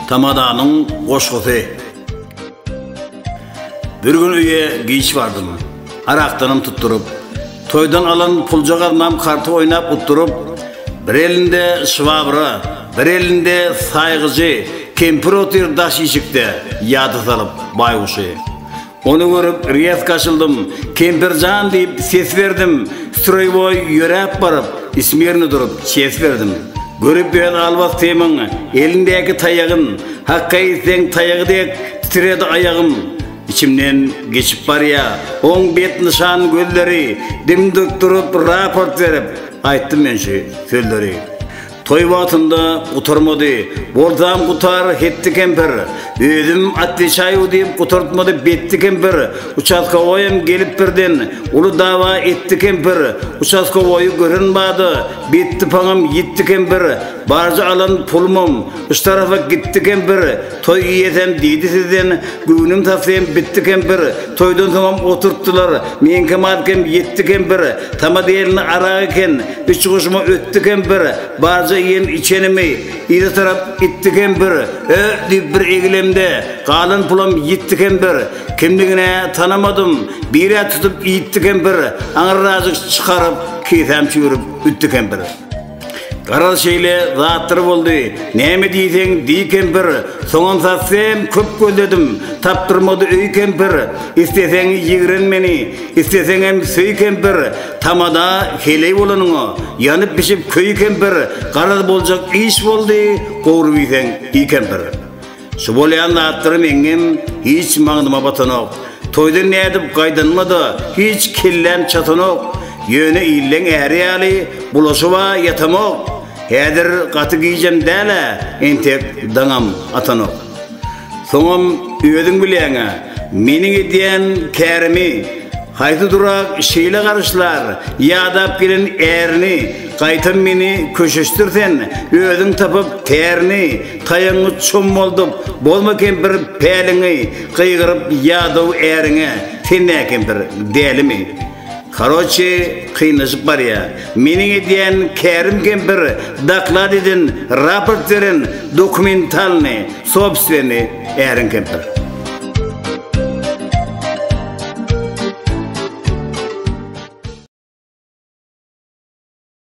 Tamadanyň goşgusy. Bir gün öýe giç bardym. Arakdanam tutduryp, toýdan alan puljagazymam karta oýnap utduryp, bir elinde şwabra, bir elinde saýgyjy, kempir otyr daş işikde, ýada salyp baýguşy. Ony görüp resk açyldym, Kempir jan diýip ses berdim, Stroýwoý ýöräp baryp, ismirno durup çes berdim. Görüp öz albastymyň elindäki taýagyn, Hakga gitseň taýagy dek titredi aýagym. Içimden geçip barýa oň bet nyşan gözleri, Dim-dik durup raport berip, aýtdym men şu sözleri. Toý wagtynda gutarmady. Bolsam gutar hetdi kempir. Özüm otweçaýu diýip gutartmady betdi kempir. Uçastkowoýam gelip birden uly dawa etdi kempir. Uçastkowoýy gören bada betdi paňam ýitdi kempir. Barja alan pulumam yştarafa gitdi kempir. Toý iýesem diýdi sizden göwnüm tasym bitdi kempir. Toýdan soňam oturtdylar meňkem az-kem ýetdi kempir. Tamada eline arak eken Üç guşuma ötdi kempir, Barja iýen içenimi, Yza tarap itdi kempir. Ö, diýip bir egilemde, Galan pulam ýitdi kempir. Kimligin-ä tanamadym, Bir-ä tutup iýtdi kempir, Aňyrrajyk çykaryp, Kisäm çüwrüp ütdi kempir. Garaz şeýle zatlar boldy, Näme diýseň diý kempir, Soňam satsem köp gözledim, Tapdyrmady öý kempir. Isleseň ýigren meni, Isleseňem söý kempir, Tamada heleý bolanyňa, Ýanyp-bişip köý kempir, Garaz boljak iş boldy, Gowrup iýseň iý kempir. Şu bolýan zatlar meňňem hiç maňzyma batanok. Toýdan nädip gaýdanyma-da hiç kelläm çatanok. Ýöne illeň äri ýaly bulaşyb-a ýatamok. Häzir gaty gijem däl-ä, entek daňam atanok. Soňam özüň bilýäň-ä, meniň edýän kärimi. Haýsy durak şeýle garyşlar, ýadap gelen ärini, gaýtam meni köşeşdir sen, özüň tapyp tärini, taýagyňy çommaldyp, bozma kempir päliňi, gygyryp ýadaw äriňe, sen nä kempir, dälimi? Karoçe kynlaşyp barýa. Meniň edýän kärim kempir doklad eden, raport beren dokumentalny, sobstwenny äriň kempir.